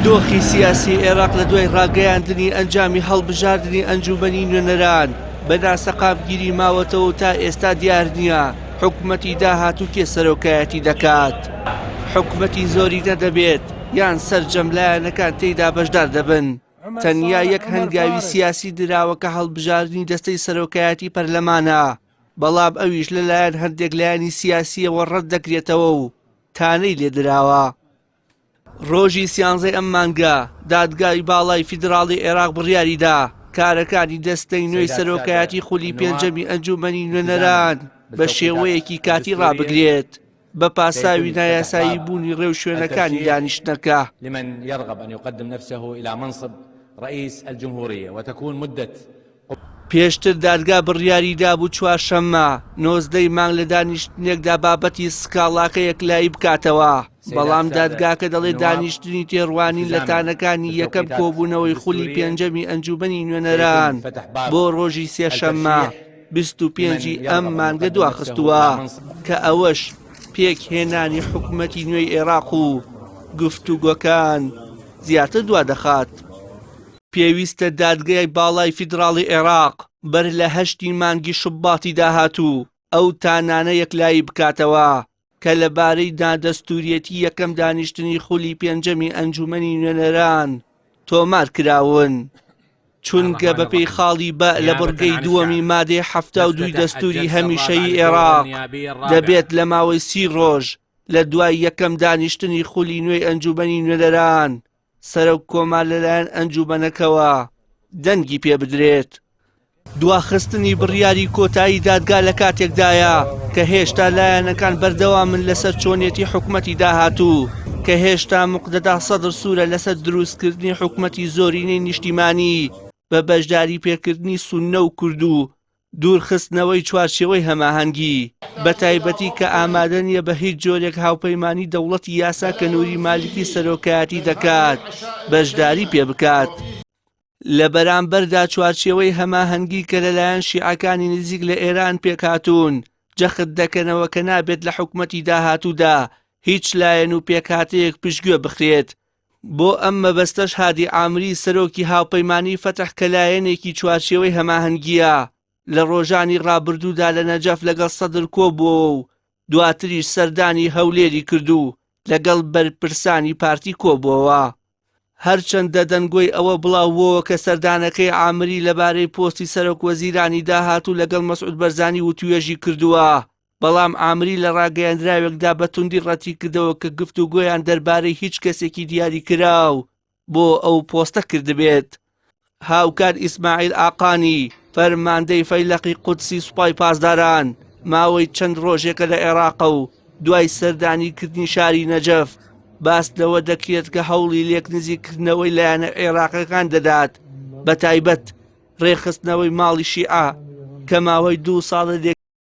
دۆخی سیاسی عێراق لە دوای ڕاگەیاندنی ئەنجامی هەڵبژاردنی ئەنجومەنی نوێنەران بە ناسەقامگیری ماوەتەوە و تا ئێستا دیار نییە حکومەتی داهاتوو کێ سەرۆکایەتی دەکات. حکومەتی زۆرینە دەبێت یان سەرجەم لایەنەکان تێیدا بەشدار دەبن. تەنیا یەک هەنگاوی سیاسی دراوە کە هەڵبژاردنی دەستەی سەرۆکایەتی پەرلەمانە، بەڵام ئەویش لەلایەن هەندێک لایەنی سیاسییەوە ڕەت دەکرێتەوە و تانەی لێدراوە. ڕۆژی سیانزەی ئەم مانگە، دادگای باڵای فیدراڵی عێراق بڕیاریدا کارەکانی دەستەی نوێی سەرۆکایەتی خولی پێنجەمی ئەنجوومەنی نوێنەران بە شێوەیەکی کاتی ڕابگرێت بە پاساوی نایاسایی بوونی ڕێوشوێنەکانی دانیشتنەکە. پێشتر دادگا بڕیاری دابوو چوارشەممە 19 ی مانگ لە دانیشتنێکدا بابەتی سکاڵاکە یەکلایی بکاتەوە، بەڵام دادگاکە دەڵێت دانیشتنی تێڕوانین لە تانەکانی یەکەم کۆبوونەوەی خولی پێنجەمی ئەنجومەنی نوێنەران بۆ ڕۆژی سێشەممە 25 ی ئەم مانگە دواخستووە کە ئەوەش پێکهێنانی حکومەتی نوێی عێراق و گفتوگۆکان زیاتر دوادەخات. پێویستە دادگای باڵای فیدراڵی عێراق بەر لە هەشتی مانگی شوباتی داهاتوو ئەو تانانە یەکلایی بکاتەوە کە لەبارەی نادەستووریەتی یەکەم دانیشتنی خولی پێنجەمی ئەنجوومەنی نوێنەران تۆمار کراون. چونکە بەپێی خاڵی بە لە بڕگەی دووەمی مادەی 72 دەستووری هەمیشەیی عێراق دەبێت لە ماوەی سی ڕۆژ لە دوای یەکەم دانیشتنی خولی نوێی ئەنجوومەنی نوێنەران سەرۆک کۆمار لەلایەن ئەنجومەنەکەوە دەنگی پێ بدرێت. دواخستنی بڕیاری کۆتایی دادگا لە کاتێکدایە کە هێشتا لایەنەکان بەردەوامن لەسەر چۆنیەتی حکومەتی داهاتوو کە هێشتا مقدەدا سەدر سوورە لەسەر دروستکردنی حکومەتی زۆرینەی نیشتیمانی بە بەشداری پێکردنی سوننە و کورد و دوورخستنەوەی چوارچێوەی هەماهەنگی، بەتایبەتی کە ئامادە نییە بە هیچ جۆرێک هاوپەیمانی دەوڵەتی یاسا کە نوری مالیکی سەرۆکایەتی دەکات بەشداری پێ بکات. لە بەرامبەردا چوارچێوەی هەماهەنگی کە لەلایەن شیعەکانی نزیک لە ئێران پێکهاتوون، جەخت دەکەنەوە کە نابێت لە حکومەتی داهاتوودا هیچ لایەن و پێکهاتەیەک پشتگوێ بخرێت، بۆ ئەم مەبەستەش هادی عامری سەرۆکی هاوپەیمانی فەتح کە لایەنێکی چوارچێوەی هەماهەنگییە لە ڕۆژانی ڕابردوودا لە نەجەف لەگەڵ سەدر کۆبووەوە و دواتریش سەردانی هەولێری کرد و لەگەڵ بەرپرسانی پارتی کۆبووەوە. هەرچەندە دەنگۆی ئەوە بڵاوبووەوە کە سەردانەکەی عامری لەبارەی پۆستی سەرۆکوەزیرانی داهاتوو لەگەڵ مەسعود بەرزانی وتوێژی کردووە، بەڵام عامری لە ڕاگەیەندراوێکدا بە توندی ڕەتیکردەوە کە گفتوگۆیان دەربارەی هیچ کەسێکی دیاریکراو بۆ ئەو پۆستە کردبێت. هاوکات ئیسماعیل ئاقانی، فەرماندەی فەیلەقی قودسی سوپای پاسداران، ماوەی چەند ڕۆژێکە لە عێراقە و دوای سەردانیکردنی شاری نەجەف، باس لەوە دەکرێت کە هەوڵی لێکنزیککردنەوەی لایەنە عێراقیەکان دەدات، بەتایبەت ڕێکخستنەوەی ماڵی شیعە کە ماوەی دوو ساڵە لێک.